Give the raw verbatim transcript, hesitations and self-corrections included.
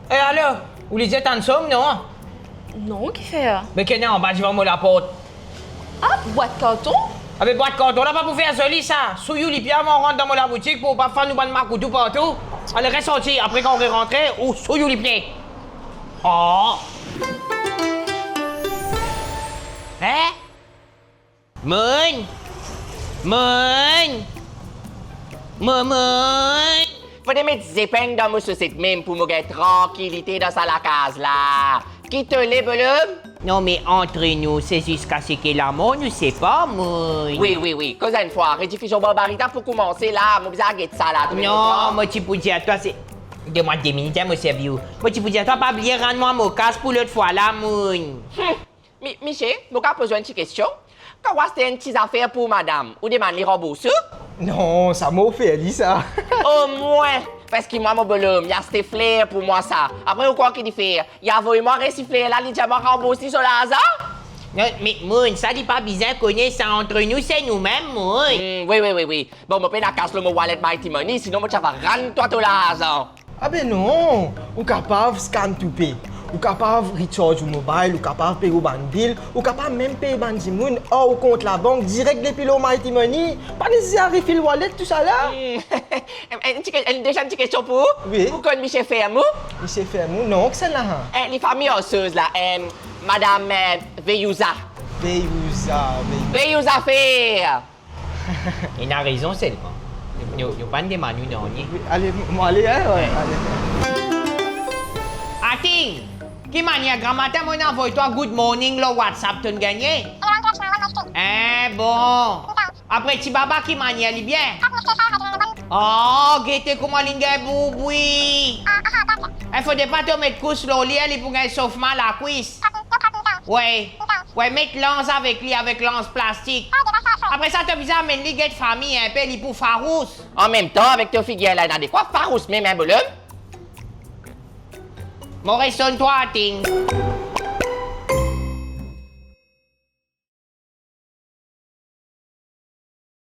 E alo, ou li dir tann song, non? Non, kifer? Me ki ena anba divan mo laport? Ah, bwat karton? Abe, bwat karton la pa pou fer zoli sa. Souy ou lipie avan ou rant dan mo laboutik pou pa fann ou bann makoutou partou. Ale, resorti, apre kan ou rerantre, ou souy ou lipie. Oh! Hein? Moun! Moun! Mo-, moun! Fode met zepeng dan mo soset mem pou mo gagn trankilite dan sa lakaz la. Ki to le, bolom? Non, me antre nou, se ziska seki lamor nou separ, moun. Wi, wi, wi. Koz enn fwa, redifizion Barbarita pou koumanse la, mo bizin al get sa la, to konpran? Non, mo ti pou dir twa, se, donn mwa de minit, hein, mo servi ou. Mo ti pou dir twa, pa bliye rann mwa mo kas pou lot fwa la, moun. Hmm. Mi-, misie, mo kav poz ou enn ti kestion? Kan ou aste enn ti zafer pou madam, ou demann li ranbours ou? Non, sa mo fer li sa. Omwin, parski mwa mo bolom, li aste fler pou mwa sa. Apre ou krwar ki li fer? Li avoy mwa resi fler la, li dir mwa ranbours li so larzan? Non, me moun, sa li pa bizin kone, sa antre nou, se nou mem, moun. Hmm, wi, wi, wi, wi. Bon, mo pena kas lor mo wallet Mighty Money, sinon mo ti ava rann twa to larzan. Abe non, ou kapav scan to pay, ou kapav recharge ou mobile, ou kapav pey ou bann bill, ou kapav mem pey bann dimoun ar ou kont labank direk depi lor Mighty Money. Pa neseser al refill wallet, tousala. Hmm. Enn ti ke-, enn deziem ti kestion pou ou. Wi. Ou konn misie ferm ou? Misie ferm ou? Non, kisannla? Eh, li fami Arsoz la, eh, madam, eh, Veyouza. Veyouza, Veyouza. Veyouza fer. Ena rezon selman. Nou, nou, nou pa'nn demann ou nanye. Wi, ale, mo ale, hein, wi, ale. Ating, ki manier gramatin mo'nn avoy twa good morning lor WhatsApp, to'nn gagne? Eh, bon. Apre ti baba, ki manier li, bien? Oh, gete kouma li'nn gagn bourbwi. Eh, fode pa to met kous lor li, hein, li pou gagn sofman lakwis. Wi. Wi, met lanz avek li, avek lanz plastik. Apre sa, to bizin amenn li get fami inpe, li pou farous. Anmemtan, avek to figir la, ena dekwa farous mem, hein, bolom? Mo res sonn twa, Ating.